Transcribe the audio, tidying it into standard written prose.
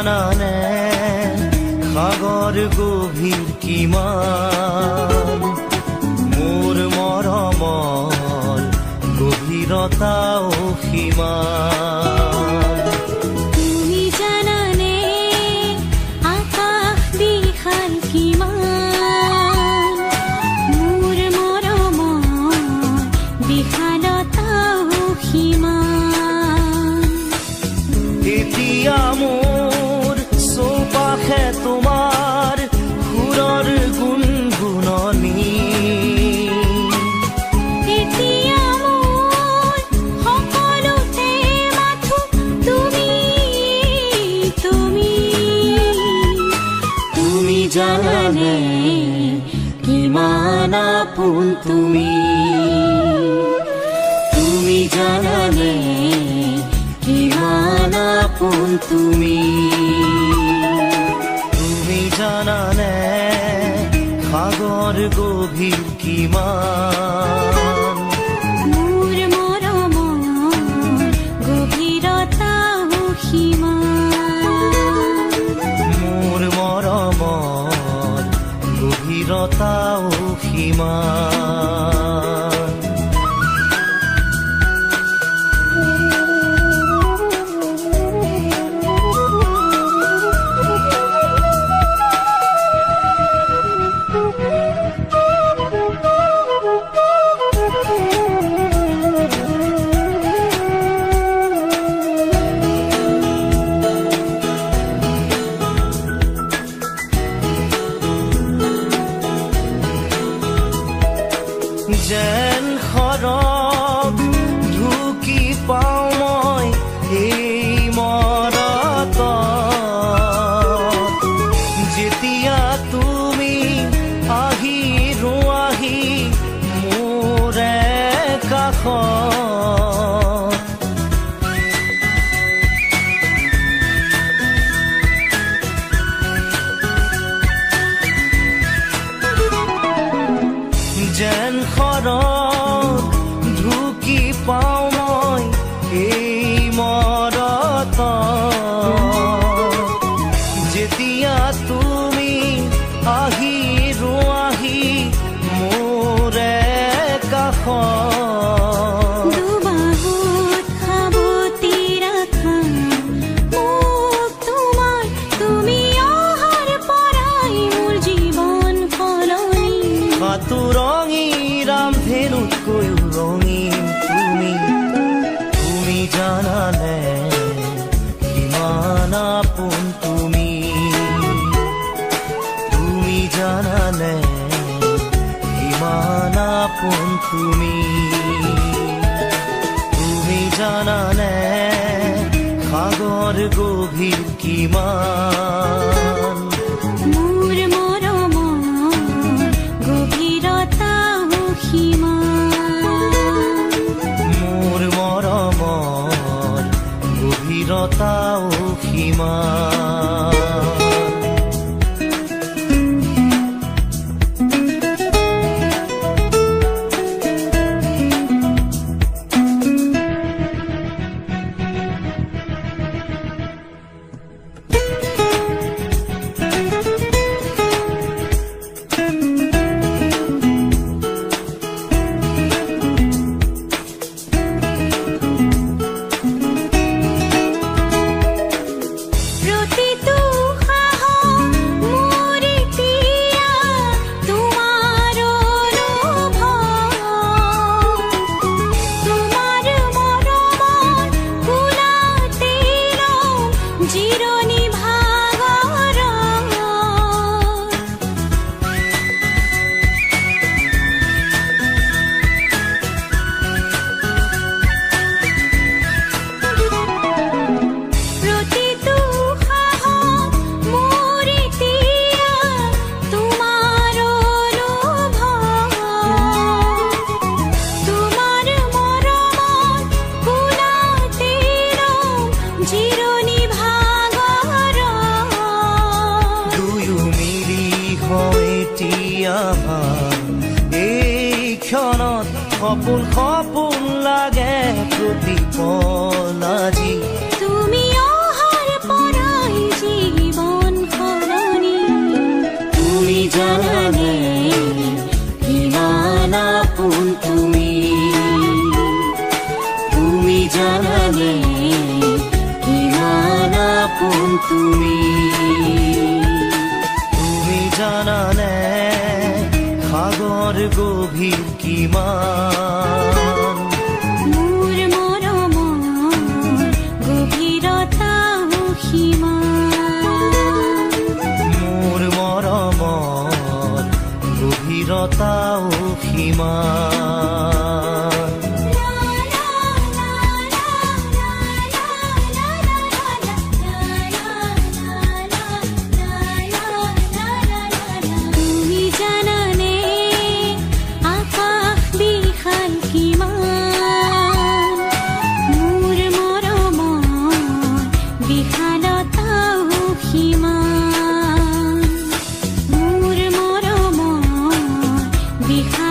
জানানে সাগৰ গভীৰ কিমান, মোৰ মৰমৰ গভীৰতাও সীমান। তুমি জানানে আকাশ বিশাল কিমান, মোৰ মৰমৰ বিশালতাও সীমান। এতিয়া মোৰ চৌপাশে তোমাৰ সুৰৰ গুণগুণনি, এতিয়া মোৰ সকলোতে মাথো তুমি তুমি। তুমি জানানে কিমান আপোন তুমি, তুমি জানানে কিমান আপোন তুমি। তুমি জানানে সাগৰ গভীৰ কিমান, মোৰ মৰমৰ গভীৰতাও সীমান। মোৰ মৰমৰ গভীৰতাও সীমান। যেন সৰগ ঢুকি পাওঁ মই এই মৰতত, যেতিয়া তুমি আহি ৰোৱাহি মোৰে কাষত। যেন সৰগ ঢুকি পাওঁ মই এই মৰতত, যেতিয়া তুমি আহি ৰোৱাহি মোৰে কাষত। দুবাহুত সাৱটি ৰাখা মোক তোমাৰ, তুমি অহাৰ পৰাই মোৰ জীৱন সলনি। সাঁতোৰঙী ৰামধেনুতকৈও ৰঙীন তুমি, তুমি জানানে কিমান আপোন তুমি, তুমি জানানে কিমান আপোন তুমি। তুমি জানানে সাগৰ গভীৰ কিমান, মোৰ মৰমৰ গভীৰতাও সীমান। মোৰ মৰমৰ গভীৰতাও সীমান। প্ৰতিটো উশাহ মোৰ এতিয়া তোমাৰ অনুভৱ, তোমাৰ মৰমৰ কোলাতে ৰম জিৰণি ভাগৰ। প্ৰতিটো উশাহ মোৰ এতিয়া তোমাৰ অনুভৱ, তোমাৰ মৰমৰ কোলাতে ৰম জিৰণি ভাগৰ। দুয়ো মিলি হওঁ এতিয়া এই ক্ষণত সপোন সপোন লাগে প্ৰতিপল আজি। তুমি অহাৰ পৰাই জানানে কিমান আপোন তুমি? তুমি জানানে কিমান আপোন তুমি? তুমি জানানে সাগৰ গভীৰ কিমান? মোৰ মৰমৰ গভীৰতাও সীমান। মোৰ মৰমৰ গভীৰতাও সীমান। তুমি জানানে আকাশ বিশাল কিমান? মোৰ মৰমৰ বিশালতাও সীমান। মোৰ মৰমৰ বিশাল